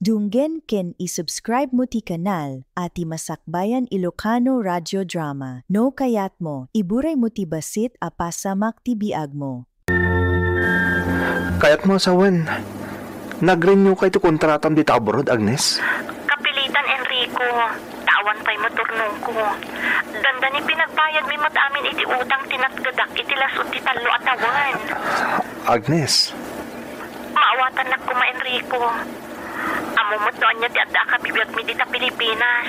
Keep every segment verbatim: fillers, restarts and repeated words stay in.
Dunggen ken i-subscribe mo ti kanal a ti Masakbayan Ilocano Radio Drama. No kayatmo, iburay mo ti bassit a pasamak ti biagmo. Kayatmo a sawen, nag-renew ka iti kontratam dita abroad, Agnes? Kapilitan, Enrico. Ta awan pay maturnongko. Dandani pinagbayadmi met amin iti utang ti natgedak iti las-ud ti tallo a tawen. Agnes. Maawatannak koma, Enrico. Ammom met no ania ti adda a kabibiagmi dita Pilipinas.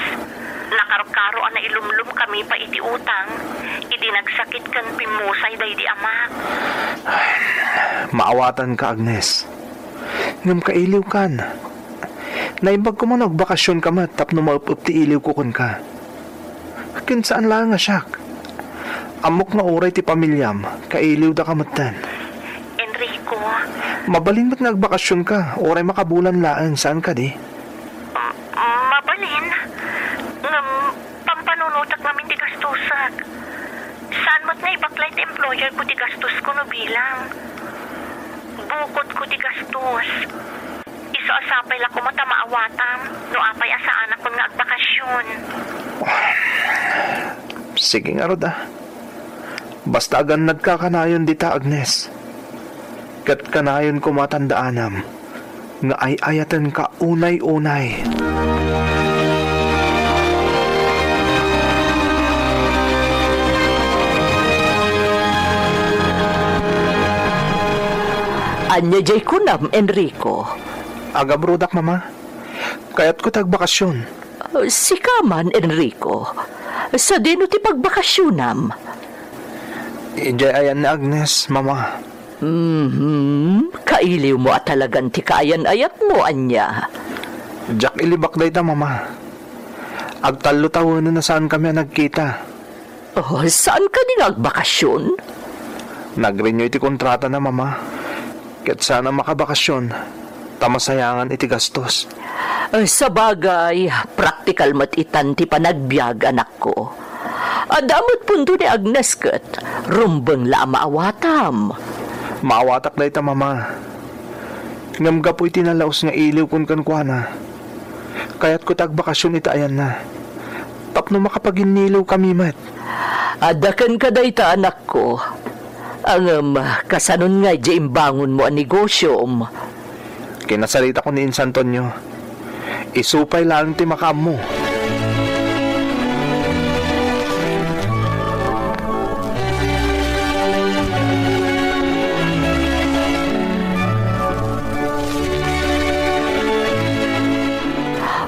Nakarkaro a nailumlomkami pay iti utang, idi nagsakit ken pimmusay daydi amak. Maawatanka, Agnes. Ngem kailiwkan. Naimbag koma no agbakasionka met tapno maep-ep ti iliwko kenka. Ken saan laeng a siak. Ammok nga uray ti pamiliam, kailiwdaka metten. Enrico. Mabalin met nga agbakasionka, uray makabulan laeng, saan kadi? M-, mabalin. Ngem, pampanunotek ngamin ti gastusak. Saan met nga ibaklay ti employer ko ti gastusko no bilang. Bukod ko ti gastos. Isu a sapay la koma ta maawatam no apay a saanakon nga agbakasion. Sige ngarud a. Basta agannadka kanayon dita, Agnes. Ket kanayon koma tandaanam nga ay-ayatenka unay-unay. Ania jay kunam, Enrico? Agabrodak, Mama. Kayatko ti agbakasion. Sika man, Enrico. Sadino ti pagbakasionam? Idiay ayan ni Agnes, Mama. Mhm. Kailiwmo a talagan ti kaayan-ayatmo, ania? Diak ilibak dayta, Mama. Agtallo tawenen a saankami a nagkita. Oh, saan kadi nga agbakasion? Nag-renew iti kontratana, Mama. Ket saan a makabakasion, ta masayangan iti gastos. Eh, sabagay, praktikal met itan ti panagbiag, anakko. Adda met punto ni Agnes ket rumbeng la a maawatam. Maawatak dayta, Mama. Ngem gapu iti nalaus nga iliwkon kenkuana, kayatko ti agbakasion iti ayanna. Tapno makapaginniliwkami met. Adda kenka dayta, anakko. Ngem, kasanon nga idiay imbangonmo a negosiom? Kinasaritakon ni Insan Tonio. Isu pay laeng ti makaammo.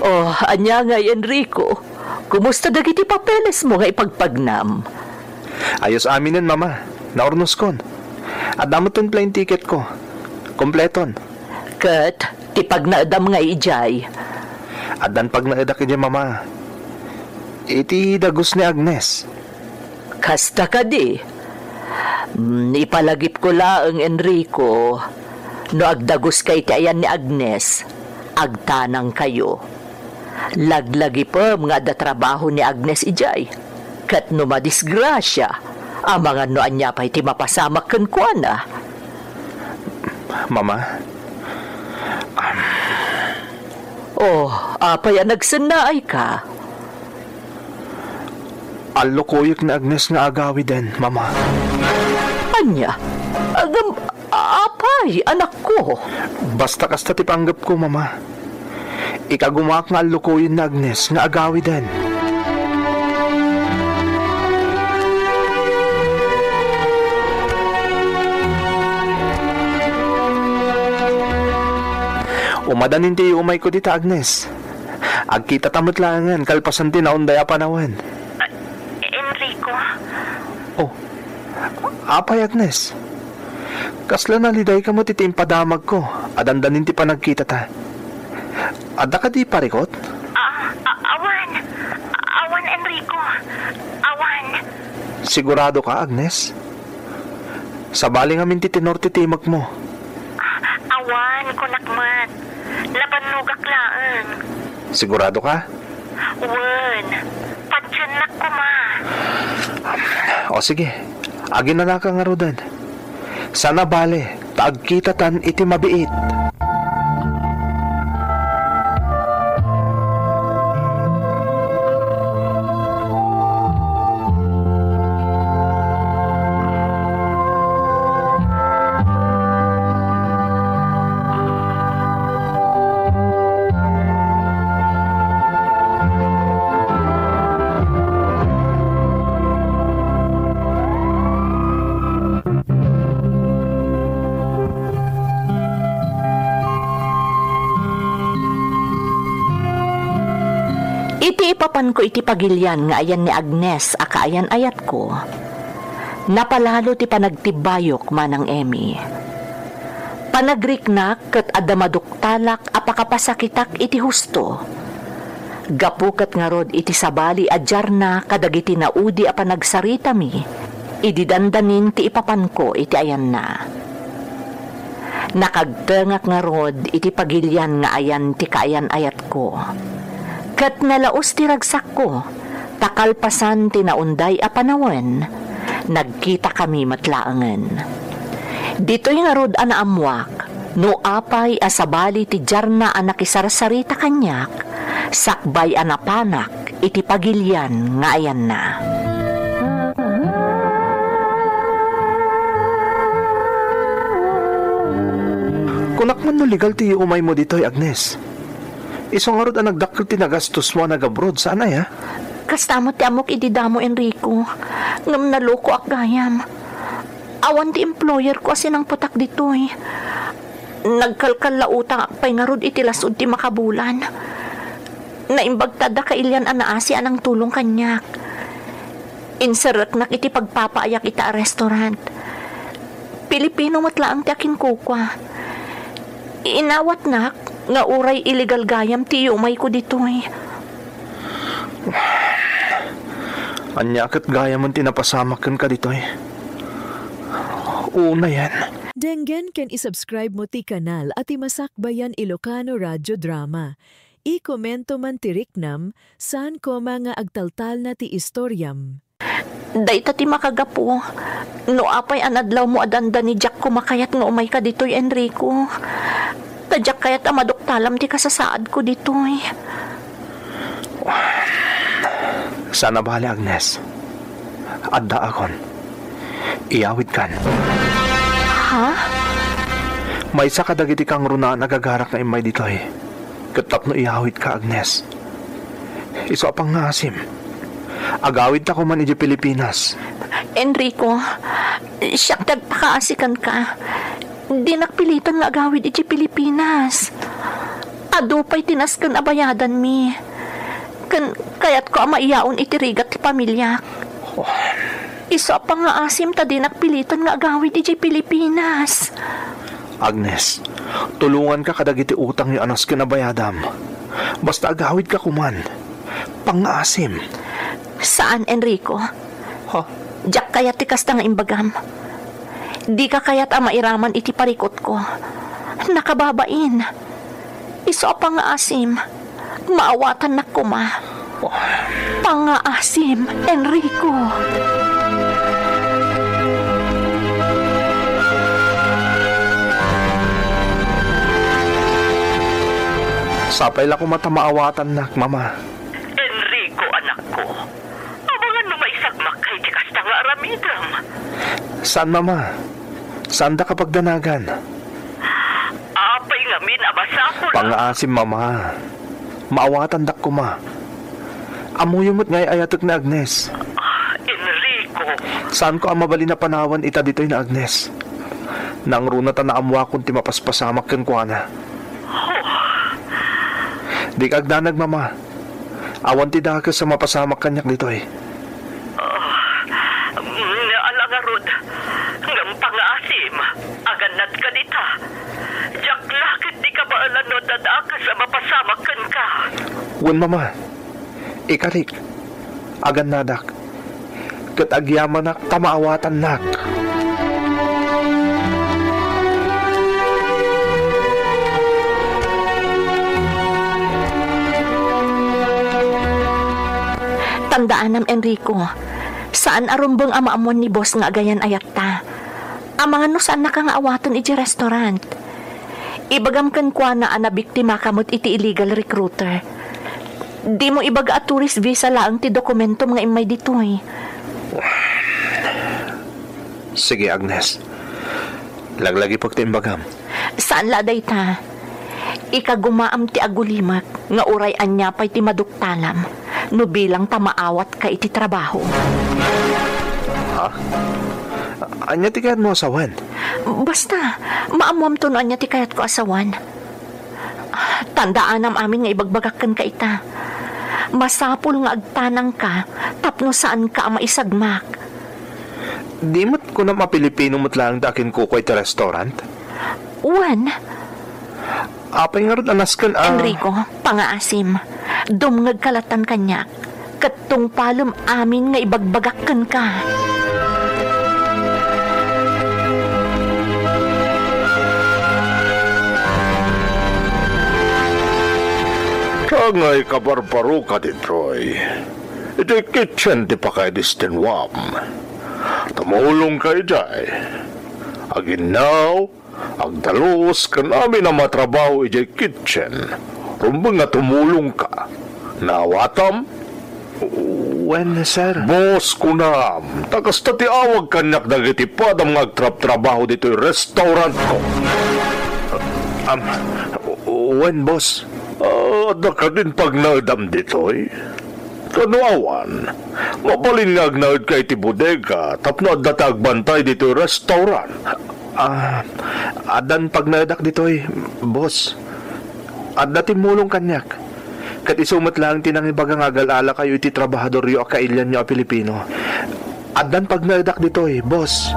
Oh, ania ngay, Enrico? Kumusta dagiti papelesmo nga ipagpagnam? Ayos aminen, Mama. Naurnoskon. Adda metten plane ticketko. Kompleton. Ket ti pagnaedam nga idiay? Addan pagnaedak idiay, Mama. Iti dagus ni Agnes. Kasta kadi? Mm, ipalagipko laeng, Enrico, no agdaguska iti ayan ni Agnes, agtanangkayo. Laglagipem nga adda trabaho ni Agnes idiay. Ket no madisgrasia, amangan no ania pay ti mapasamak kenkuana. Mama? Um. Oh, apay a nagsennaayka? Allukoyek ni Agnes nga agawiden, Mama. Ania? Agam-, apay, anakko? Basta kasta ti panggepko, Mama. Ikagumaak nga allukoyen ni Agnes nga agawiden. Umadanin ti umayko dita, Agnes. Agkitata met laengen kalpasan ti naunday a panawen. Ah, Enrico? Oh, apay, Agnes? Kasla nalidayka met iti impadamagko a dandanin ti panagkitata. Adda kadi parikut? Ah, a-, awan. Awan, Enrico. Awan. Sigurado ka, Agnes? Sabali ngamin ti tenor ti timekmo. Ah, awan, kunak met. Nabannogak laeng. Sigurado ka? Wen, patiennak koma. O sige, aginanaka ngaruden. Saan a bale, ta agkitatan iti mabiit. Iti ipapanko iti pagilian nga ayan ni Agnes a kaayan-ayatko, napalalo ti panagtibbayok, Manang Emmy. Panagriknak ket adda maduktalak a pakapasakitak iti husto. Gapu ket ngarud iti sabali a diarna kadagiti naudi a panagsaritami, idi dandanin ti ipapanko iti ayanna. Nakagtengak ngarud iti pagilian nga ayan ti kaayan-ayatko. Ket nalaus ti ragsakko, ta kalpasan ti naunday a panawen, nagkitakami met laengen. Ditoy ngarud a naammuak no apay a sabali ti diarna a nakisarsarita kaniak, sakbay a napanak iti pagilian nga ayanna. Kunak man no legal ti umaymo ditoy, Agnes. Isu ngarud a nagdakkel ti nagastos mo a nagabroad, saan aya? Kasta met ti ammok idi damo, Enrico. Ngem nalokoak gayam. Awan ti employer ko a sinangpetak ditoy. Nagkalkallautangak pay ngarud iti las-ud ti makabulan. Naimbag ta adda kailian a naasi a nangtulong kaniak. Inserreknak iti pagpapaayak ita a restaurant. Pilipino met laeng ti akinkukua. Inawatnak nga uray illegal gayam ti iumayko ditoy. Ania ket gayamen ti napasamak kenka ditoy? Unayen. Denggen ken isubscribe mo ti kanal a ti Masakbayan Ilocano Radio Drama. Ikomento man ti riknam, saan koma nga agtaltalna ti istoriam. Dayta ti makagapu. No apay a nadlawmo a dandani, diak koma kayat nga umayka ditoy, Enrico. Ta diak kayat a maduktalam ti kasasaadko ditoy. Saan a bale, Agnes. Addaakon. Iyawidkan. Ha? Maysa kadagiti kangrunaan a gagarak nga immay ditoy. Ket tapno iyawidka, Agnes. Isu a pangngaasim. Agawidta koman idiay Pilipinas. Enrico, siak ti agpakaasi kenka. Dinak piliten nga agawid idiay Pilipinas. Adu pay ti nasken a bayadanmi. Ken kayatko a maiyaon iti rigat ti pamiliak. Isu a pangngaasim ta dinak piliten nga agawid idiay Pilipinas. Agnes, tulonganka kadagiti utangyo a nasken a bayadam. Basta agawidka koman. Pangngaasim. Saan, Enrico. Ha? Diak kayat ti kasta nga imbagam. Dika kayat a mairaman iti parikutko. Nakababain. Isu a pangngaasim. Maawatannak koma. Pangngaasim, Enrico. Sapay la koma ta maawatannak, Mama. Enrico, anakko, amangan no maisagmakka iti kasta nga aramidem. Saan, Mama. Saanda kapagdanagan. Apay ngamin a masapul a Pangngaasim, Mama. Maawatandak koma. Ammoyo met nga ay-ayatek ni Agnes. Ah, Enrico. Saanko a mabalin a panawen ita ditoy ni Agnes. Nangruna ta naammoakon ti mapaspasamak kenkuana. Oh. Dika agdanag, Mama. Awan ti dakes a mapasamak kaniak ditoy. Ah, ala ngarud, ngem pangngaasim, agannadka dita. Diak la ket dika baelan no adda dakes a mapasamak kenka. Wen, Mama. Ikalik. Agannadak. Ket agyamanak ta maawatannak. Tandaanam, Enrico, saan a rumbeng a maammuan ni boss nga agayan-ayatta. Amangan no saannaka nga awaten idiay restaurant. Ibagam kenkuana a nabiktimaka met iti illegal recruiter. Dimo ibaga a tourist visa laeng ti dokumentom nga immay ditoy. Sige, Agnes. Laglagipek ti imbagam. Saan la dayta. Ikagumaam ti agulimek nga uray ania pay ti maduktalam no bilang ta maawatka iti trabaho. Ha? Ania ti kayatmo a sawen? Basta, maammuamto no ania ti kayatko a sawen. Tandaanam amin nga ibagbagak kenka ita. Masapul nga agtanangka tapno saanka a maisagmak. Di met kunam a Pilipino met laeng ti akinkukua iti restaurant? Wen. Apay ngarud a nasken a Enrico, pangaasim. Dumngegka lattan kaniak. Ket tungpalem amin nga ibagbagak kenka. Kangay kabarbaroka ditoy. Idiay kitchen ti pakaidistinwam. Tumulongka idiay. Aginnaw, agdalus ken amin a matrabaho idiay kitchen. Rumbeng nga tumulongka. Naawatam? Wen, sir. Boss, kunam, ta kasta ti awag kaniak dagiti padam nga agtrabtrabaho ditoy restaurantko. Am, wen, boss. Ah, adda kadin pagnaedam ditoy? Kano awan, mabalin nga agnaedka iti bodega tapno adda ti agbantay ditoy restaurant. Ah, addan pagnaedak ditoy, boss. Adda timmulong kaniak. Ket isu met laeng ti nangibaga nga agal-alakayo iti trabahadoryo a kailianyo a Pilipino. Addan pagnaedak ditoy, boss.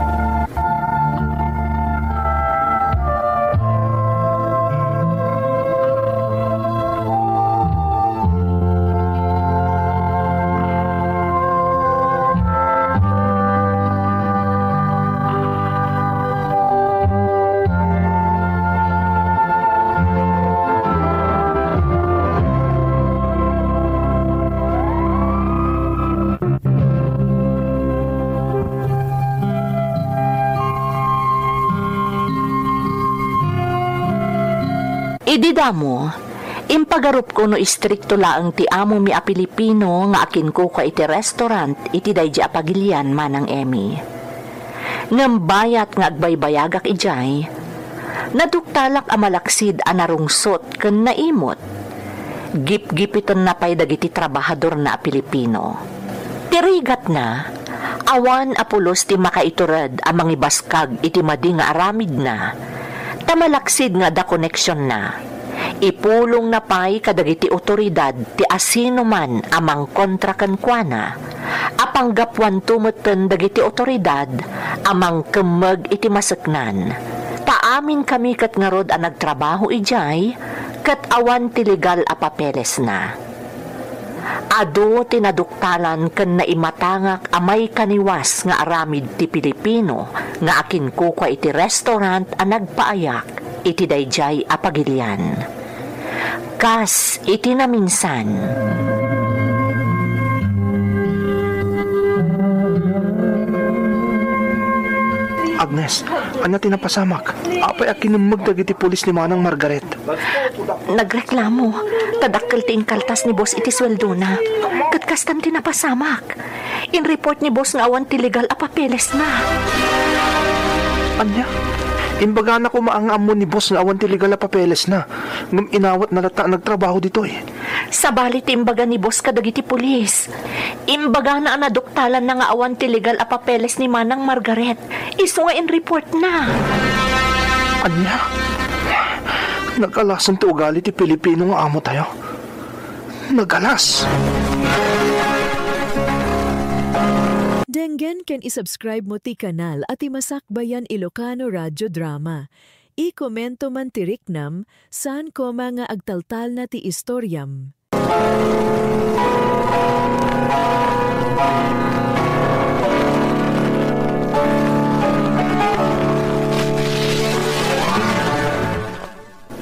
Idi damo, impagarupko no istrikto laeng ti amomi a Pilipino nga akinkukua iti restaurant iti daydi a pagilian, Manang Emmy. Ngem bayat nga agbaybayagak idiay, naduktalak a malaksid a narungsot ken naimot. Gipgipitenna pay dagiti trabahadorna a Pilipino. Ti rigatna, awan a pulos ti makaitured a mangibaskag iti madi nga aramidna, ta malaksid nga adda koneksionna. Ipulongna pay kadagiti otoridad ti asinoman a mangkontra kenkuana, a panggapuanto metten dagiti otoridad a mangkemmeg iti maseknan. Ta aminkami ket ngarud a nagtrabaho idiay, ket awan ti legal a papelesna. Adu ti naduktalan ken naimatangak a maikaniwas nga aramid ti Pilipino nga akinkukua iti restaurant a nagpaayak iti daydiay a pagilian. Kas iti naminsan. Agnes, ania ti napasamak? Apay a kinemmeg dagiti pulis ni Manang Margaret? Nagreklamo ta dakkel ti inkaltas ni boss iti sueldona. Ket kastan ti napasamak. In-report ni boss nga awan ti legal a papelesna. Ania? Imbagana koma nga ammo ni boss nga awan ti legal a papelesna. Ngem inawatna latta a nagtrabaho ditoy. Sabali ti imbaga ni boss kadagiti pulis. Imbagana a naduktalanna nga awan ti legal a papeles ni Manang Margaret. Isu nga in-reportna. Ania? Nagalasen ti ugali ti Pilipino nga amo tayo. Nagalas! Denggen ken i-subscribe mo ti kanal a ti Masakbayan Ilocano Radio Drama. I-komento man ti riknam, saan koma nga agtaltalna ti istoriam.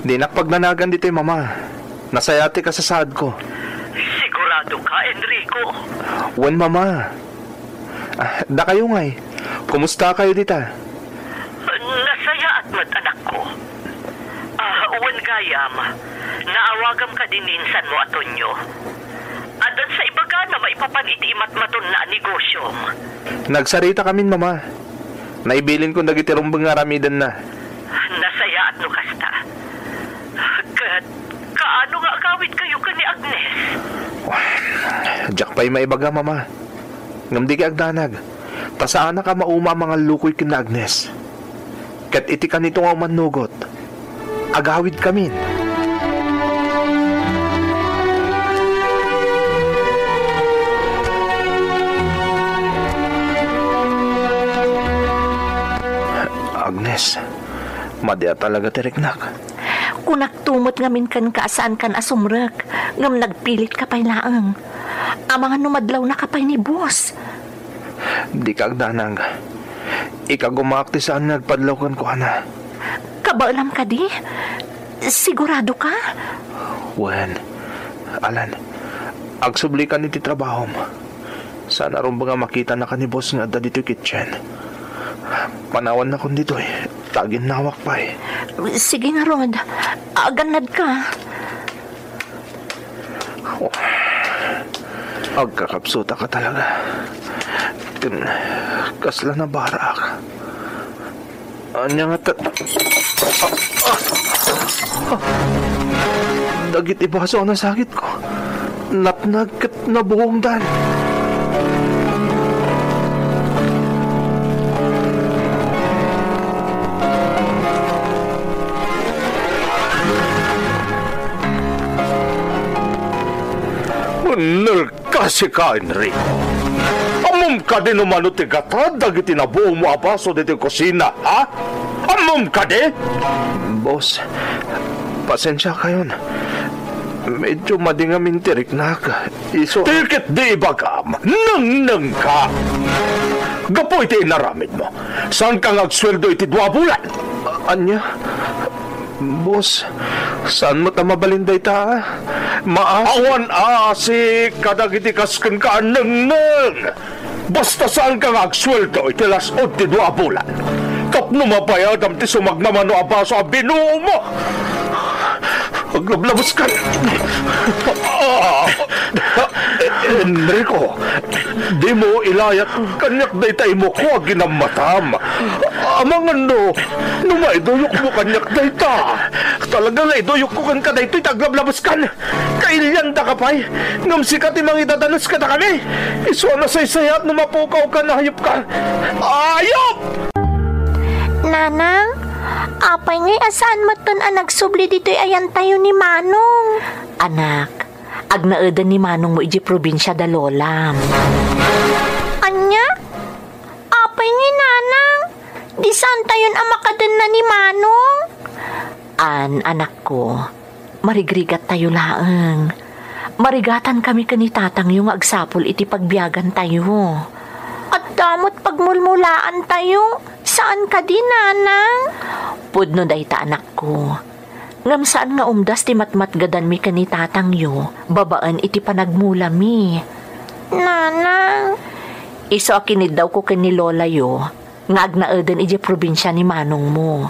Dinak pagdanagan ditoy, Mama. Nasayaat ti kasasaadko. Sigurado ka, Enrico? Wen, Mama. Ah, dakayo ngay, kumusta kayo dita? Nasayaat met, anakko. Ah, wen gayam, naawagam kadi ni insanmo a Tonyo. Addan sa ibagana maipapan iti imatmatonna a negosyom. Nagsarita kamin, Mama. Naibilinkon dagiti rumbeng nga aramidenna. Nasayaat no kasta. Ket kaano nga agawidkayo ken ni Agnes? Diak pay maibaga, Mama. Ngem dika agdanag, ta saanak a mauma a mangallukoy ken ni Agnes. Ket iti kanito nga umannugot, agawidkamin. Madi a talaga ti riknak. Kunakto met ngamin kenka a saankan a sumrek, ngem nagpilitka pay laeng. Amangan no madlawnaka pay ni boss. Dika agdanag. Ikagumaak ti saan nga agpadlaw kenkuana. Kabaelam kadi? Sigurado ka? Wen, Alan, agsublikan iti trabahom. Saan a rumbeng a makitanaka ni boss nga adda ditoy kitchen. Panawannakon ditoy, ta aginnawak pay. Sige ngarud, agannadka. Oh, agkakapsutaka talaga. Ken kasla nabarak. Ania nga ta-, ah, ah, ah. Dagiti baso a nasagitko, natnag ket nabuongdan. Unnel Kasika, Enrico. Ammom kadi no mano ti gatad dagiti nabuongmo a baso ditoy kusina, ha? Ammom kadi? Boss, pasensiakayon. Medyo madi ngamin ti riknak. Isu— Ti ketdi ibagam, nengnengka. Gapu iti inaramidmo, saanka nga agsueldo iti dua a bulan. Ania? Boss, saan met a mabalin dayta? Maas— Awan asik kadagiti kas kenka a nengneng. Basta saanka nga agsueldo iti las-ud ti dua a bulan tapno mabayadam ti sumagmamano a baso a binuomo. Aglablabeskan. Ah, Enrico, dimo ilayat kaniak dayta imoko a ginammatam. Amangan no, no maiduyokmo kaniak dayta. Talaga nga iduyokko kenka daytoy ta aglablabeskan. Kailiandaka pay, ngem sika ti mangidadanes kadakami. Isu a nasaysayaat no mapukawka a hayopka. Hayop! Nanang, apay ngay a saan metten a nagsubli ditoy ayantayo ni Manong? Anak, agnaeden ni Manongmo idiay probinsia da lolam. Ania? Apay ngay, Nanang? Di saantayon a makadenna ni Manong? An, anakko, marigrigattayo laeng. Marigatankami ken ni tatangyo nga agsapul iti pagbiagantayo. Adda met pagmulmulaantayo. Saan kadi, Nanang? Pudno dayta, anakko. Ngem saan nga umdas ti matmatgedanmi ken ni tatangyo babaen iti panagmulami. Nanang. Isu a kiniddawko ken ni lolayo nga agnaeden idiay probinsia ni manongmo.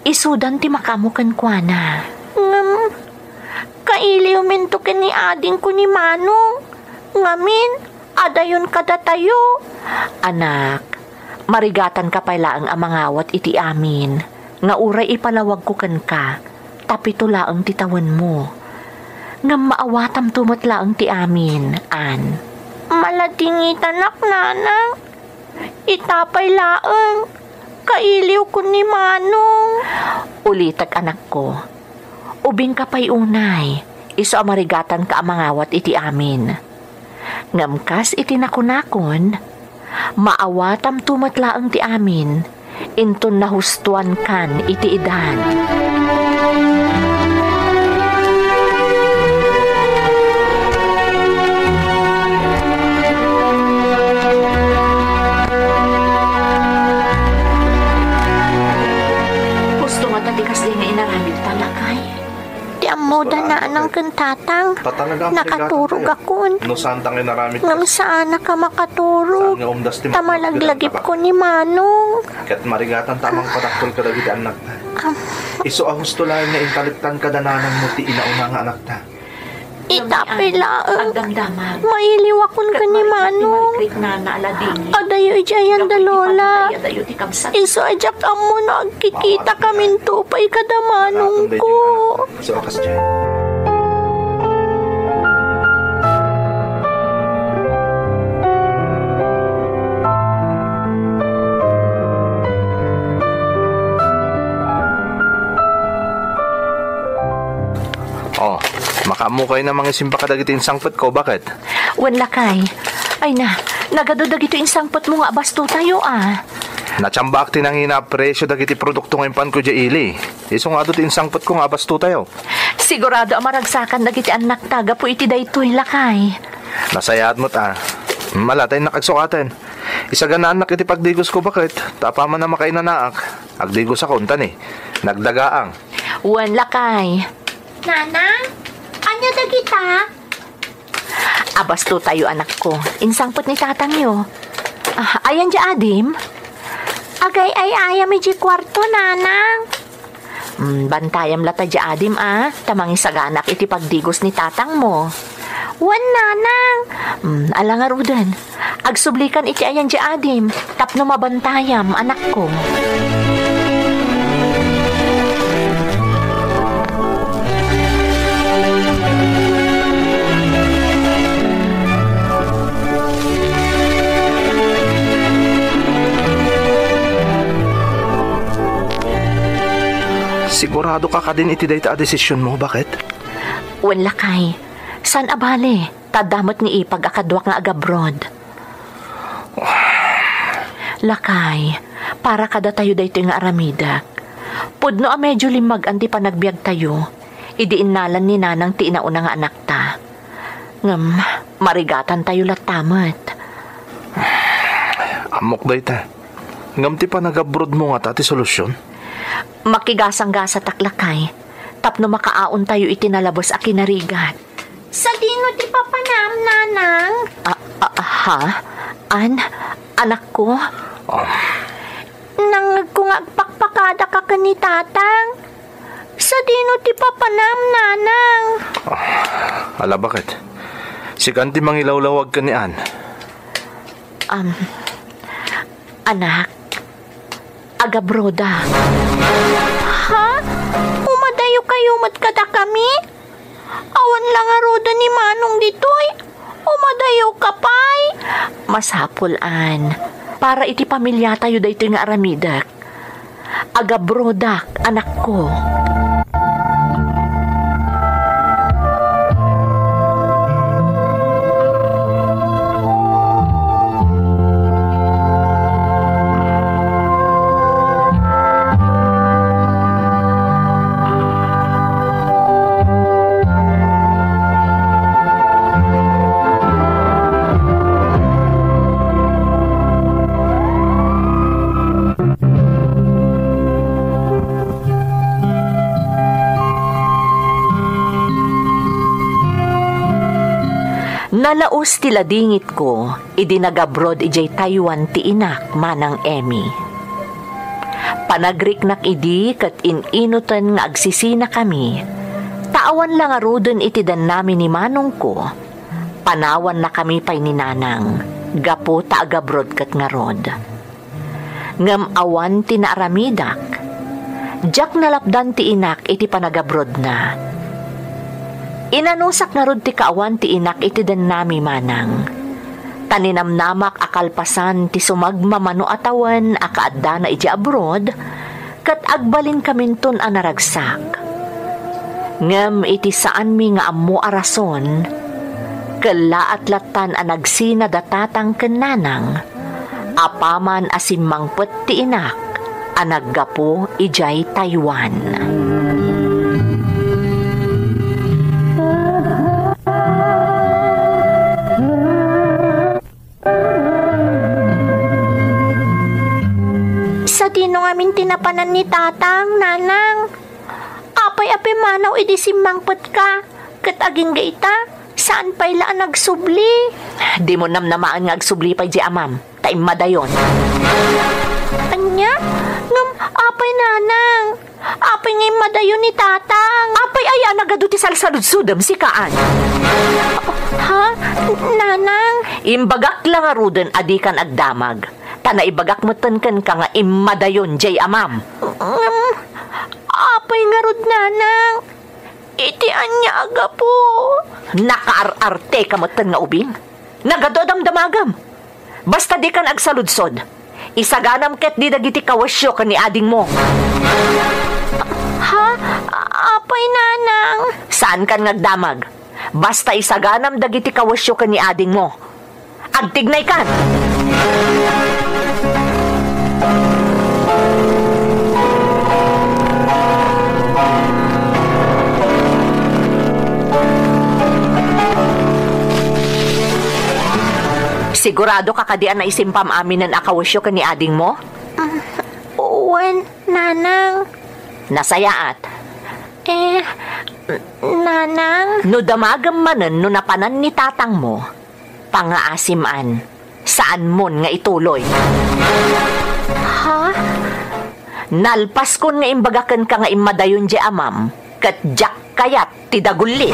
Isudan ti makaammo kenkuana. Ngem, kailiwminto ken ni adingko ni Manong. Ngamin, adayon kadatayo. Anak, marigatanka pay laeng a mangawat iti amin, nga uray ipalawagko kenka, ta pito laeng ti tawenmo. Ngem maawatamto met laeng ti amin, Ann. Maladingitanak, Nanang. Ita pay laeng, kailiwko ni Manong. Ulitek, anakko. Ubingka pay unay, isu a marigatanka a mangawat iti amin. Ngem kas iti nakunakon, maawatamto met laeng ti amin, inton nahustoankan iti edad. Husto ngata ti kasdi nga inaramidta, lakay. Ti ammoda, Nanang ken Tatang, nakaturogakon. No saanta nga inaramid, ngem saanaka makaturog. Saan nga umdas ti ta malaglagipko ni Manong. Ket marigatanta a mangpadakkel kadagiti annakta. Am. Isu a husto laeng nga intalektan kada nanangmo ti inauna nga anakta. Ita pay laeng. Agdamdamag. Mailiwakon ken ni Manong. Ket marikrik ti marikrik nana a ladingit. Adayo idiay ayan da Lola. Gapu iti pagdayadayo ti kabsat. Isu a diak ammo no agkikitakaminto pay kada manongko. Isu a kas diay. Oh, makaammo kayo na mangisimba kadagiti insangpetko, baket? Wen, lakay. Ay na, nagadu dagiti insangpetmo nga abastotayo, a. Natsamba ti nangina a presio dagiti produkto nga impanko idiay ili. Isu nga adu ti insangpetko nga abastotayo. Sigurado a maragsakan dagiti annakta gapu iti daytoy, lakay. Nasayaat met a. Mala ta innak agsukaten. Isaganaannak iti pagdigosko baket, ta apaman a makainanaak, agdigosakon ta ni, nagdagaang. Wen, lakay. Nanang, ania dagita? Abastotayo, anakko. Insangpet ni tatangyo. Ah, ayan dia adim? Agay-ay-ayam iti kuarto, nanang. Mm, bantayam latta dia adim, a, ta mangisaganak iti pagdigos ni tatangmo. Wen, nanang. Mm, ala ngaruden. Agsublikan iti ayan dia adim, tapno mabantayam, anakko. Sigurado ka kadin iti dayta a desisionmo, baket? Wen, lakay. Saan a bale, ta adda met ni ipag a kaduak nga agabroad. Lakay, para kadatayo daytoy nga aramidek. Pudno a medio limmag-an ti panagbiagtayo, idi innalan ni nanang ti inauna nga anakta. Ngem, marigatantayo latta met. Ammok dayta. Ngem ti panagabrodmo ngata ti solusion? Makigasanggasatak, lakay, tapno makaaontayo iti nalabes a kinarigat. Sadino ti papanam, nanang? A, a, ha? An? Anakko? Ah. Nangngegko nga agpakpakadaka ken ni tatang. Sadino ti papanam, nanang? Ah, ala, baket? Sikan ti mangilawlawag ken ni Ann. Um, anak, agabroda. Ha? Umadayo kayo met kadakami? Awan la ngaruden ni Manong ditoy. Umadayo ka pay. Masapul, Ann. Para iti pamilyatayo daytoy nga aramidek. Agabrodak, anakko. Nalaus ti ladingitko idi nagabroad idiay Taiwan ti inak, Manang Emmy. Panagriknak idi ket in-inuten nga agsisinakami, ta awan la ngaruden iti dannami ni manongko, panawannakami pay ni nanang, gapu ta agabroad ket ngarud. Ngem awan ti naaramidak. Diak nalapdan ti inak iti panagabrodna. Inanusak ngarud ti kaawan ti inak iti dannami, Manang. Ta ninamnamak a kalpasan ti sumagmamano a tawen a kaaddana idiay abroad, ket agbalinkaminton a naragsak. Ngem iti saanmi nga ammo a rason, kellaat lattan a nagsina da tatang ken nanang, apaman a simmangpet ti inak a naggapu idiay Taiwan. Sadino ngamin ti napanan ni tatang, nanang? Apay a pimmanaw idi simmangpetka, ket agingga ita, saan pay la a nagsubli? Dimo namnamaen nga agsubli pay diay amam, ta immadayon. Ania? Ngem apay, nanang? Apay nga immadayon ni tatang? Apay aya a nagadu ti salsaludsodem, sika Ann? Ha? Nanang? Imbagak la ngaruden a dikan agdamag. Ta naibagak metten kenka nga immadayon diay amam. Ngem, apay ngarud, nanang? Iti ania a gapu? Nakaar-arteka metten nga ubing? Nagadu a damdamagem. Basta dikan agsaludsod. Isaganam ketdi dagiti kawesyo ken ni adingmo. Ha? Apay, nanang? Saankan nga agdamag. Basta isaganam dagiti kawesyo ken ni adingmo. Agtignaykan! Sigurado ka kadi a naisimpam aminen a kawesyo ken ni adingmo? Ah, wen, Nanang. Nasayaat. Eh, Nanang? No damagem manen no napanan ni tatangmo, pangaasim, Ann. Saanmon nga ituloy. Ha? Nalpaskon nga imbaga kenka nga immadayon diay amam, ket diak kayat ti dagulli.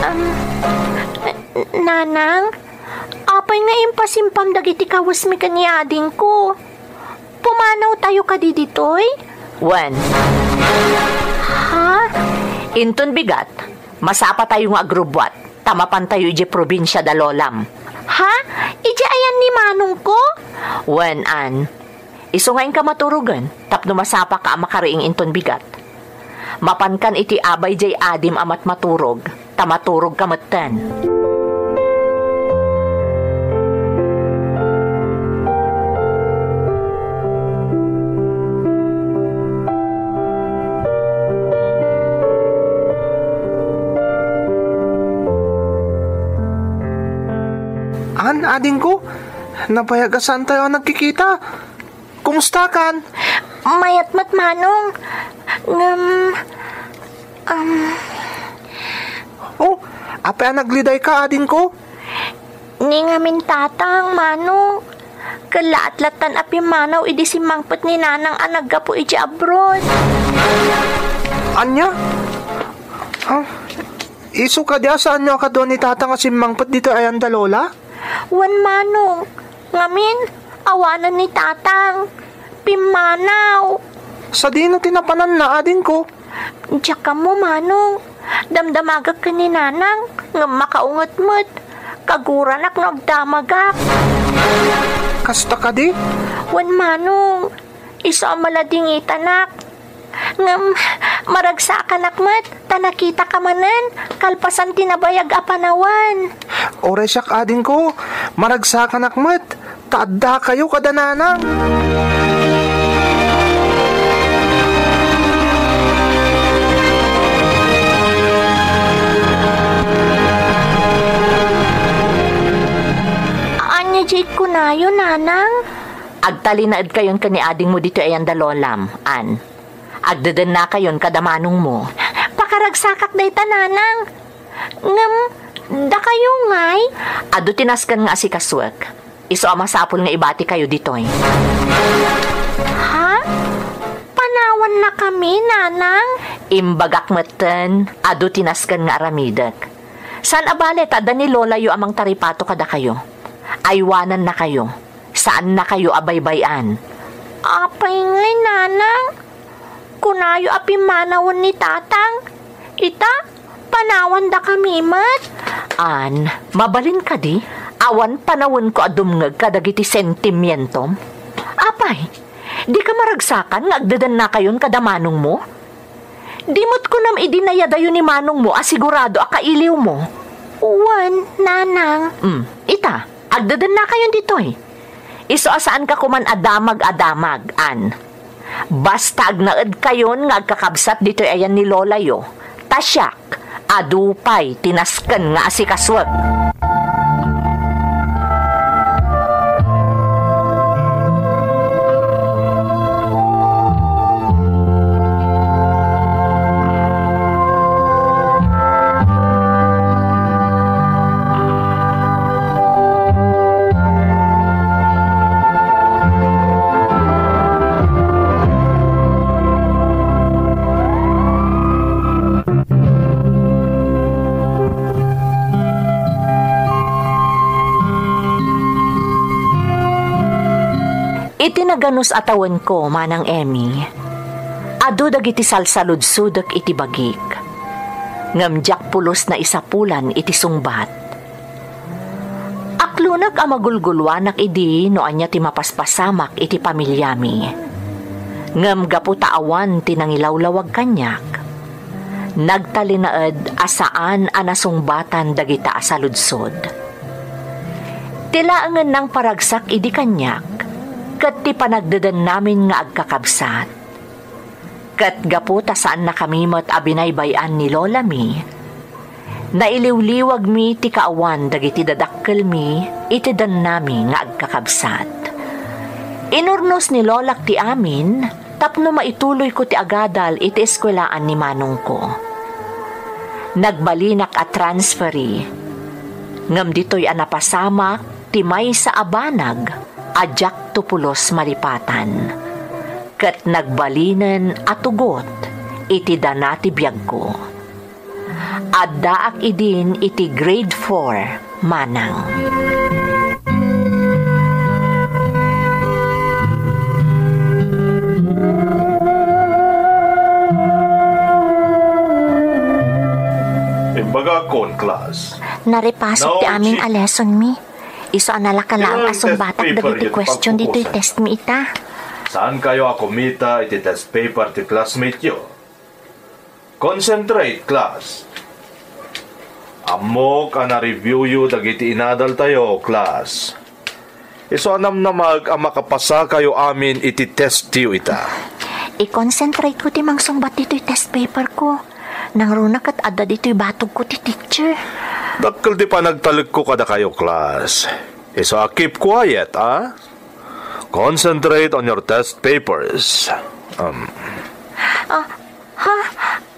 Um, Nanang, apay nga impasimpam dagiti kawesmi ken ni adingko? Pumanawtayo kadi ditoy? Wen. Ha? Inton bigat, masapatayo nga agrubbuat, ta mapantayo idiay probinsia da lolam. Ha? Idiay ayan ni manongko? Wen, Ann. Isu nga inka maturogen, tapno masapaka a makariing inton bigat. Mapankan iti abay diay adim a matmaturog, ta maturogka metten. Ann, adingko, nabayag a saantayo a nagkikita. Kumustakan? Mayat met, Manong. Ngem, um, Oh, apay a naglidayka, adingko? Ni ngamin tatang, Manong. Kellaat lattan a pimmanaw idi simmangpet ni Nanang a naggapu idiay abroad. Ania? Ah, isu kadi a saanyo a kadua ni tatang a simmangpet ditoy ayan da lola? Wen, Manong. Ngamin, awanen ni tatang. Pimmanaw. Sadino ti napananna, adingko? Diak ammo, Manong. Damdamagak ken ni Nanang, ngem makaunget met. Kaguranak no agdamagak. Kasta kadi? Wen, Manong. Isu a maladingitanak. Ngem, maragsakanak met, ta nakitaka manen, kalpasan ti nabayag a panawen. Uray siak, adingko, maragsakanak met, ta addakayo kada Nanang. Ania diay kunayo, Nanang? Agtalinaedkayon ken ni adingmo ditoy ayan da lolam, Ann. Agdedennakayon kada manongmo. Pakaragsakak dayta, Nanang. Ngem, dakayo ngay? Adu ti nasken nga asikasuek. Isu a masapul nga ibatikayo ditoy. Ha? Panawannakami, Nanang? Imbagak metten, adu ti nasken nga aramidek. Saan a bale ta adda ni lolayo a mangtaripato kadakayo. Aywanannakayo. Saannakayo a baybay-an. Apay ngay, Nanang? Kunayo a pimmanawen ni Tatang. Ita, panawandakami met. Ann, mabalin kadi? Awan panawenko a dumngeg kadagiti sentimientom. Apay, dika maragsakan nga agdedennakayon kada manongmo? Di met kunam idi nayadayo ni manongmo a sigurado a kailiwmo? Wen, Nanang. Mm, ita, agdedennakayon ditoy. Isu a saanka koman a damag a damag, Ann. Basta agnaedkayon nga agkakabsat ditoy ayan ni lolayo, ta siak, adu pay ti nasken nga asikasuek. Iti naganus a tawenko, Manang Emmy, adu dagiti salsaludsodek iti bagik, ngem diak pulos naisapulan iti sungbat. Aklonek a magulguluanak idi no ania ti mapaspasamak iti pamiliami. Ngem gapu ta awan ti nangilawlawag kaniak, nagtalinaed a saan a nasungbatan dagita a saludsod. Ti laengen nangparagsak idi kaniak, ket ti panagdedennamin nga agkakabsat. Ket gapu ta saannakami met a binaybay-an ni Lola Mi, nailiwliwagmi ti kaawan dagiti dadakkelmi iti dennami nga agkakabsat. Inurnos ni Lolak ti amin tapno maituloyko ti agadal iti eskuelaan ni manongko. Nagbalinak a transferi, ngem ditoy a napasamak ti maysa a banag a diakto pulos malipatan, ket nagbalinen a tugot iti dana ti biagko. Addaak idin iti grade four, manang. Imbagakon, class. Naripasok ti amin a lesson mi. Isu a nalaka laeng a sungbatak dagiti question ditoy test mi ita. Saan kayo a kumita iti test paper ti classmate yo? Concentrate, class. Ammok a na-review yo dagiti inadal tayo, class. Isu a namnamaek a makapasa kayo amin iti test yo ita. I-concentrate ko ti mangsungbat ditoy test paper ko. Nangruna ket adda ditoy batog ko ti teacher. Dakkel ti panagtalek ko kada kayo, class. Isu a keep quiet, ah? Concentrate on your test papers. Um. Ah, ha?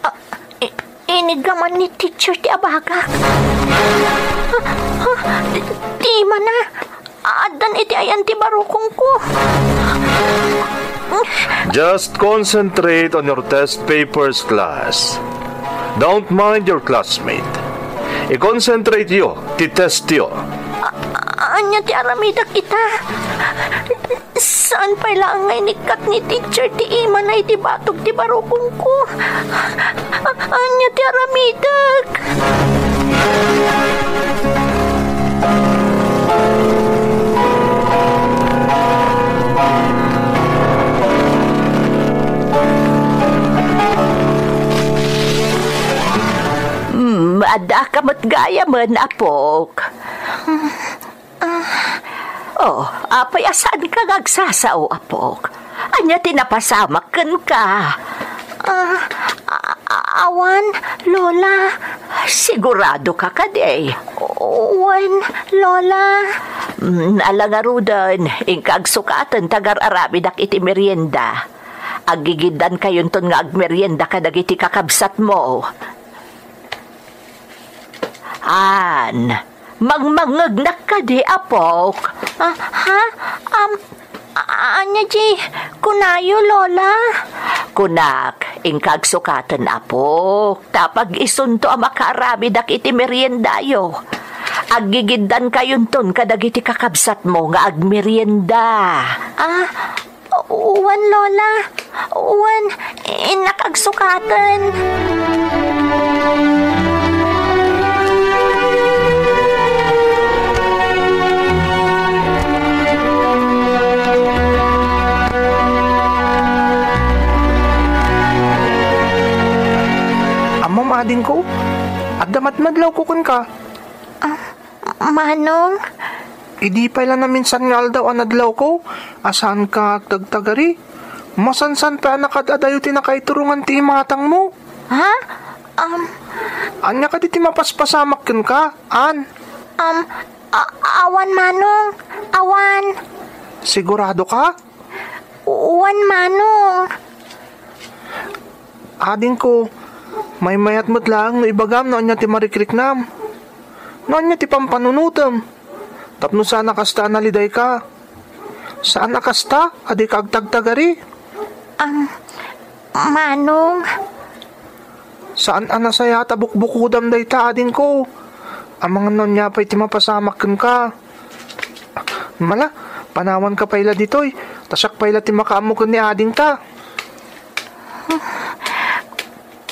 Ah, i-, iniggaman ni teacher ti abagak. Ah, ah, ti, ti imana. Addan iti ayan ti barukongko. Just concentrate on your test papers, class. Don't mind your classmate. I-concentrate yo ti test yo. A-, ania ti aramidek ita? Saan pay laeng nga inikkat ni teacher ti imana iti batog ti barukongko? A-, ania ti aramidek? Hmm, adda ka met gayamen, apok. Ah. Oh, apay a saanka nga agsasao, apok? Ania ti napasamak kenka? Ah, a-, a-, awan, Lola. Sigurado ka kadi? Wen, Lola. Mm, ala ngaruden, inka agsukaten ta agar-aramidak iti merienda. Aggigiddan kayonton nga agmerienda kadagiti kakabsatmo. An, mangmangngegnak kadi, apok? Ah, ha? Am, a-, ania di kunayo, Lola? Kunak, inka agsukaten, apok, ta pag-isunto a makaaramidak iti meriendayo. Aggigiddan kayonton kadagiti kakabsatmo nga agmerienda. Ah, Wen, Lola. Wen, innak agsukaten. Ammom, adingko, adda madmadlawko kenka. Ah, Manong? Idi pay la naminsan nga aldaw a nadlawko, a saanka agtagtagari? Masansan pay a nakaad-adayo ti nakaiturongan ti imatangmo. Ha? Um. Ania kadi ti mapaspasamak kenka, An? Um, a-, awan, Manong. Awan. Sigurado ka? Wen, Manong. Adingko, maymayat met laeng no ibagam no ania ti marikriknam. No ania ti pampanunotem. Tapno saan a kasta a nalidayka. Saan a kasta a dika agtagtagari. Am, Manong. Saan a nasayaat a bukbukodam dayta, adingko. Amangan no ania pay ti mapasamak kenka. Mala, panawanka pay la ditoy, ta siak pay la ti makaammo ken ni adingta.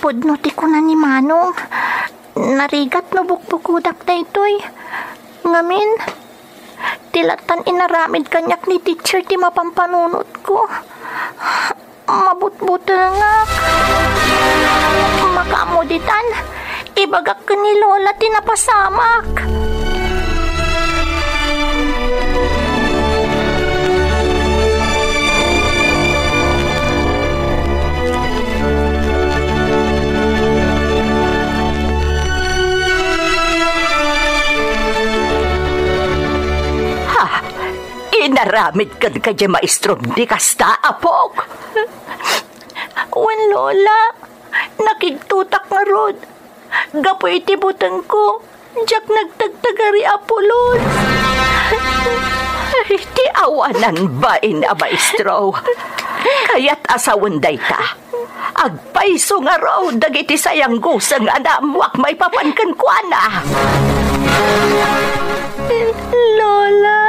Pudno ti kuna ni Manong, narigat no bukbukodak daytoy. Ngamin, ti lattan inaramid kaniak ni teacher ti mapampanunotko. Mabutbutengak. Makaammo ditan, ibagak ken ni Lola ti napasamak. naramid kenka diay maestrom ti kasta, apok? Wen, Lola. Nakigtotak ngarud. Gapu iti butengko, diak nagtagtagari a pulos. Ay, ti awanan bain a maestro. Kayat a sawen dayta. Agpayso ngarud dagiti sayangguseng a naammoak maipapan kenkuana. Lola.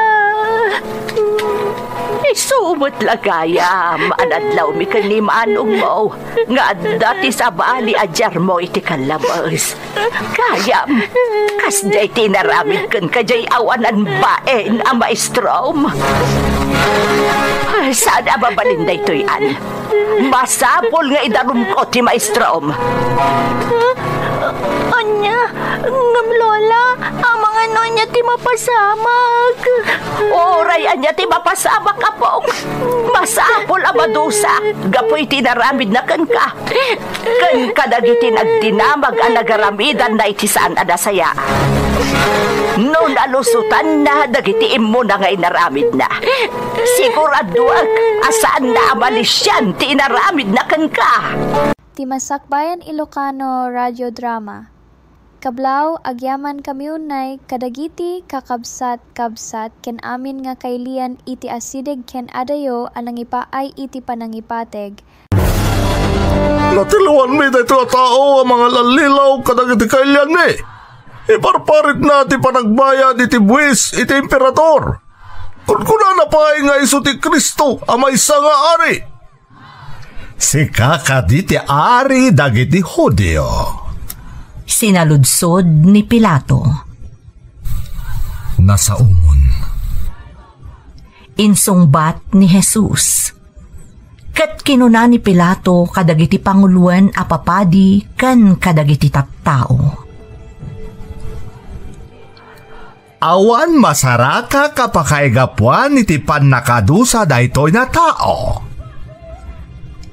Isu met la gayam a nadlawmi ken ni manongmo nga adda ti sabali a diarmo iti kallabes. Gayam, kasdiay ti inaramid kenka diay awanan bain a maestrom. Saan a mabalin daytoy, Ann. Masapul nga idarumko ti maestrom. Ania? Ngem, Lola, amangan no ania ti mapasamak? Uray ania ti mapasamak, apok. Masapul a madusa gapu iti inaramidna kenka. Ken kadagiti nagdinamag a nagaramidanna iti saan a nasayaat. No nalusotanna dagiti immuna nga inaramidna, siguraduek a saanna a malisian ti inaramidna kenka. Ti Masakbayan Ilocano Radio Drama. Kablaw, agyamankami unay kadagiti kakabsat-kabsat ken amin nga kailian iti asideg ken adayo a nangipaay iti panangipateg. Natiliwanmi daytoy a tao a mangal-allilaw kadagiti kailianmi. Iparparitna ti panagbayad iti buis iti emperador. Kunkunana pay nga isu ti Cristo a maysa nga ari. Sika kadi ti ari dagiti Judio? Sinaludsod ni Pilato. Nasaomon. Insungbat ni Jesus. Ket kinuna ni Pilato kadagiti panguloen a papadi ken kadagiti tattao. Awan masarakak a pakaigapuan iti pannakadusa daytoy a tao.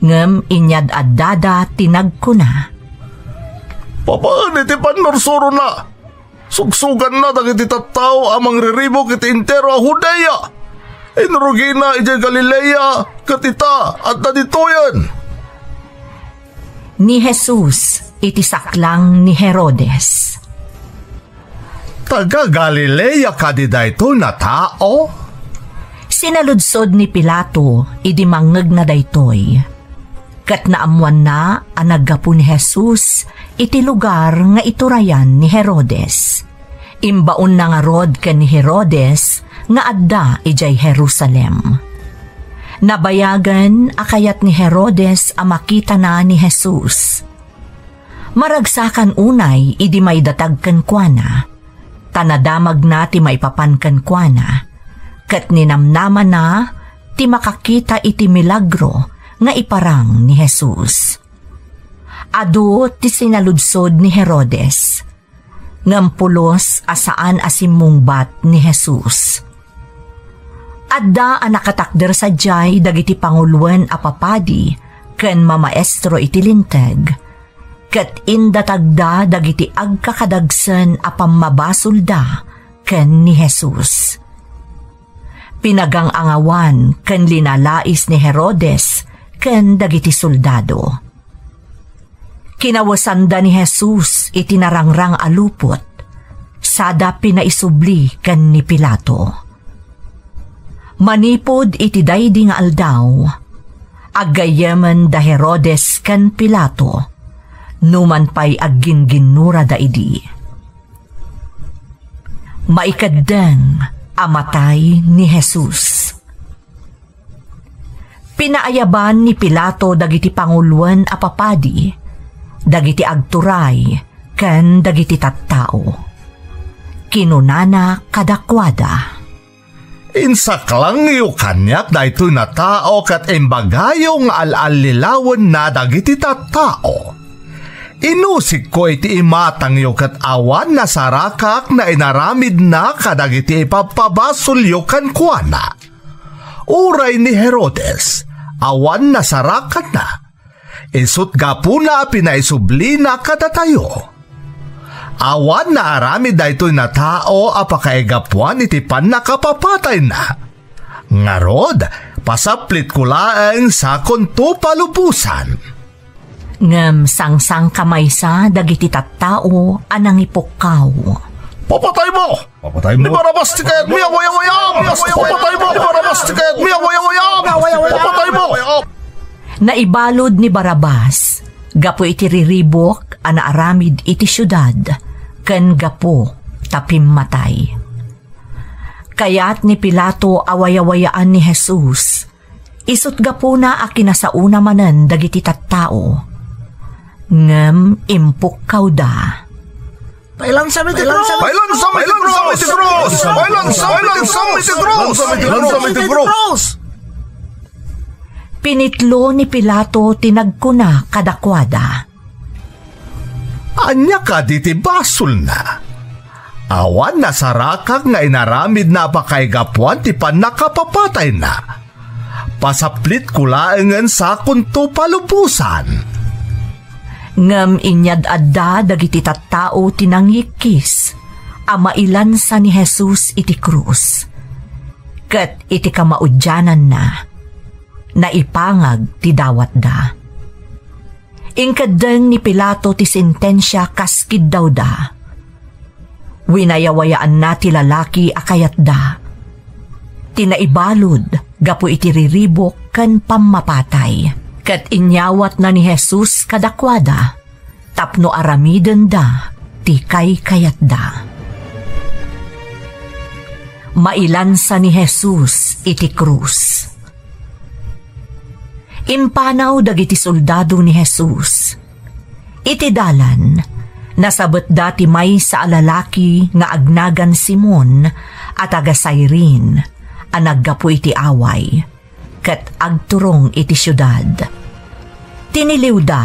Ngem inyad-addada ti nagkuna, Babaen iti pannursurona, sugsuganna dagiti tattao a mangriribuk iti entero a Judea. Inrugina idiay Galilea, ket ita, adda ditoyen. Ni Jesus iti saklang ni Herodes. Taga-Galilea kadi daytoy a tao? Sinaludsod ni Pilato idi mangngegna daytoy. Ket naammoanna a naggapu ni Jesus iti lugar nga iturayan ni Herodes. Imbaonna ngarud ken ni Herodes nga adda idiay Jerusalem. Nabayagen a kayat ni Herodes a makitana ni Jesus. Maragsakan unay idi maidatag kenkuana, ta nadamagna ti maipapan kenkuana, ket ninamnamana ti makakita iti milagro nga iparang ni Jesus. Adu ti sinaludsod ni Herodes, ngem pulos a saan a simmungbat ni Jesus. Adda a nakatakder sadiay dagiti panguloen a papadi ken mamaestro iti Linteg, ket indatagda dagiti agkakadagsen a pammabasolda ken ni Jesus. Pinagang-angawan ken linalais ni Herodes ken dagiti soldado. Kinawesanda ni Jesus iti narangrang a lupot, sada pinaisubli ken ni Pilato. Manipud iti daydi nga aldaw, aggayyemen da Herodes ken Pilato, numan pay aggingginnurada idi. Maikeddeng a matay ni Jesus. Pinaayaban ni Pilato dagiti panguloen a papadi, dagiti agturay, ken dagiti tattao. Kinunana kadakuada, "Insaklangyo kaniak daytoy a tao ket imbagayo nga al-allilawenna dagiti tattao. Inusikko iti imatangyo ket awan nasarakak a inaramidna kadagiti ipabpabasolyo kenkuana. Uray ni Herodes, awan nasarakanna. Isut' gapuna a pinaisublina kadatayo. Awan naaramid daytoy a tao a pakaigapuan iti pannakapapatayna. Ngarud, pasaplitko laeng sakonto palubosan. Ngem sangsangkamaysa dagiti tattao a nangipukkaw. Papataymo! Papataymo! Ni Barabas ti kayatmi, awayawayam! Papataymo! Ni Barabas ti kayatmi, awayawayam! Papataymo! Naibalud ni Barabas gapu iti riribuk a naaramid iti siudad ken gapu ta pimmatay. Kayat ni Pilato a wayawayaan ni Jesus, isut' gapuna a kinasaona manen dagiti tattao. Ngem impukkawda. Pailansam iti krus! Pailansam iti krus! Pailansam iti krus! Pailansam iti krus! Pinitlo ni Pilato ti nagkuna kadakuada. Ania kadi ti basolna? Awan nasarakak nga inaramidna a pakaigapuan ti pannakapapatayna. Pasaplitko laengen sakonto palubosan. Ngem inyad-adda dagiti tattao ti nangikkis a mailansa ni Jesus iti krus. Ket iti kamaudiananna, naipangag ti dawatda. Inkeddeng ni Pilato ti sentensia kas kiddawda. Winayawayaanna ti lalaki a kayatda, ti naibalud gapu iti riribuk ken pammapatay, ket inyawatna ni Jesus kadakuada tapno aramidenda ti kaykayatda. Mailansa ni Jesus iti krus. Impanaw dagiti soldado ni Jesus. Iti dalan, nasabetda ti maysa a lalaki nga agnagan Simon a taga-Cyrene a naggapu iti away, ket agturong iti siudad. Tiniliwda,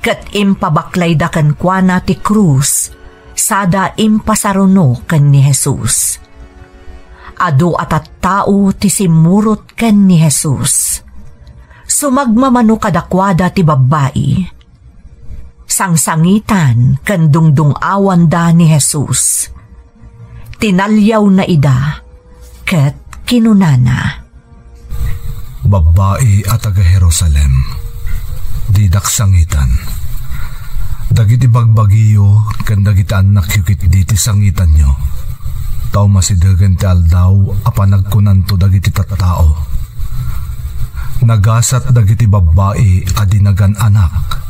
ket impabaklayda kenkuana ti krus sada impasaruno ken ni Jesus. Adu a tattao ti simmurot ken ni Jesus. Sumagmamano kadakuada ti babbai. Sangsangitan ken dungdung-awanda ni Jesus. Tinaliawna ida ket kinunana, "Babbai a taga-Jerusalem, didak sangitan. Dagiti bagbagiyo ken dagiti annakyo ketdi ti sangitanyo, ta umasidegen ti aldaw a panagkunanto dagiti tattao, 'Nagasat dagiti babbai a di nagan-anak,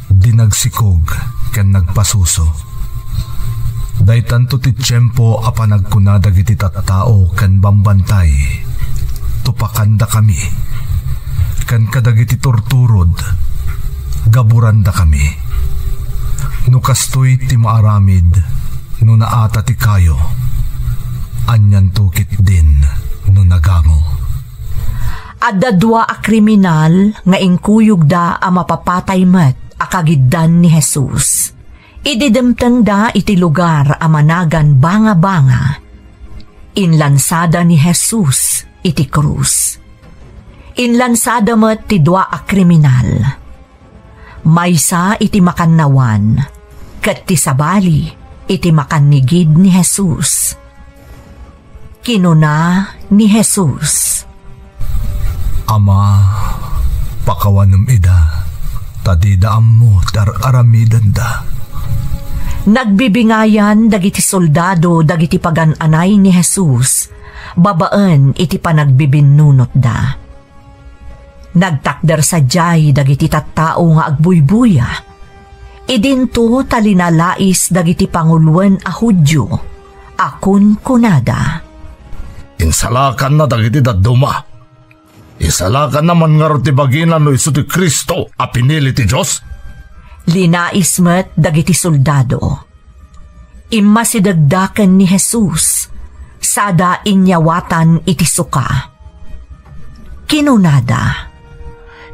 di nagsikog ken nagpasuso.' Daytanto ti tiempo a panagkuna dagiti tattao ken bambantay, 'Tupakandakami,' ken kadagiti turturod, 'Gaburandakami.' No kastoy ti maaramid, no naata ti kayo, anianto ketdin no nagango." Adda dua a kriminal nga inkuyogda a mapapatay met a kagiddan ni Jesus. Idi dimtengda iti lugar a managan Banga-banga, inlansada ni Jesus iti krus. Inlansada met ti dua a kriminal. Maysa iti makannawan, ket ti sabali iti makannigid ni Jesus. Kinuna ni Jesus, "Ama, pakawanem ida, ta dida ammo ti ar-aramidenda." Nagbibingayan dagiti soldado dagiti pagan-anay ni Jesus babaen iti panagbibinnunotda. Nagtakder sadiay dagiti tattao nga agbuybuya. Idinto ta linalais dagiti panguloen a Judio a kunkunada, "Insalakanna dagiti dadduma. Isalakanna man ngarud ti bagina no isu ti Cristo a pinili ti Dios." Linais met dagiti soldado. Immasidegda ken ni Jesus, sada inyawatan iti suka. Kinunada,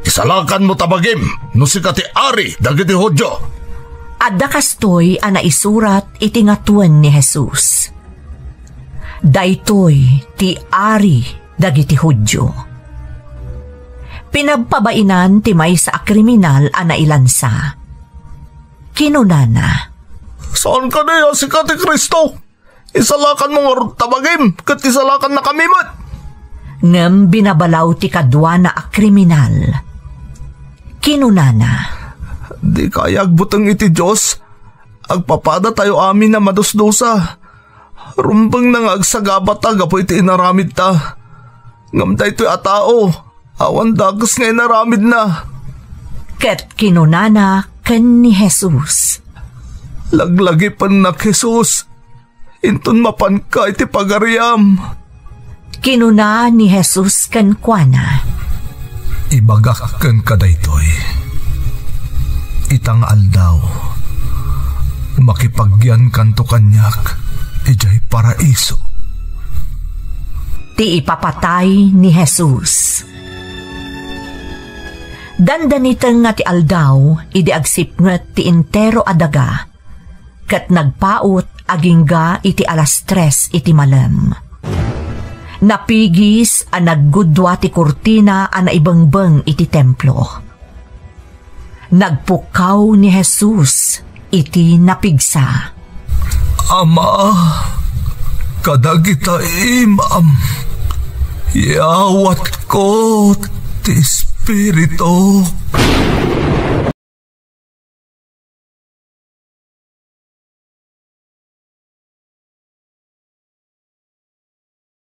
"Isalakanmo ta bagim no sika ti ari dagiti Judio." Adda kastoy a naisurat iti ngatuen ni Jesus, "Daytoy ti ari dagiti Judio." Pinabpabainan ti maysa a kriminal a nailansa. Kinunana, "Saan kadi a sika ti Cristo? Isalakanmo ngarud ta bagim, ket isalakannakami met." ngem binabalaw ti kaduana a kriminal. Kinunana, "Dikay agbuteng iti Dios. Agpapadatayo amin a madusdusa. Rumbengna nga agsagabata gapu iti inaramidta. Ngem daytoy a tao, awan dakes nga inaramidna." Ket kinunana ken ni Jesus, "Laglagipennak, Jesus, inton mapanka iti pagariam." Kinuna ni Jesus kenkuana, "Ibagak kenka daytoy: ita nga aldaw, makipagyankanto kaniak idiay paraiso." Ti ipapatay ni Jesus. Dandaniteng nga ti aldaw idi agsipnget ti entero a daga, ket nagpaut agingga iti alas tres iti malem. Napigis a naggudua ti kurtina a naibengbeng iti templo. Nagpukkaw ni Jesus iti napigsa. "Ama, kadagita imam, iyawatko ti espirituk."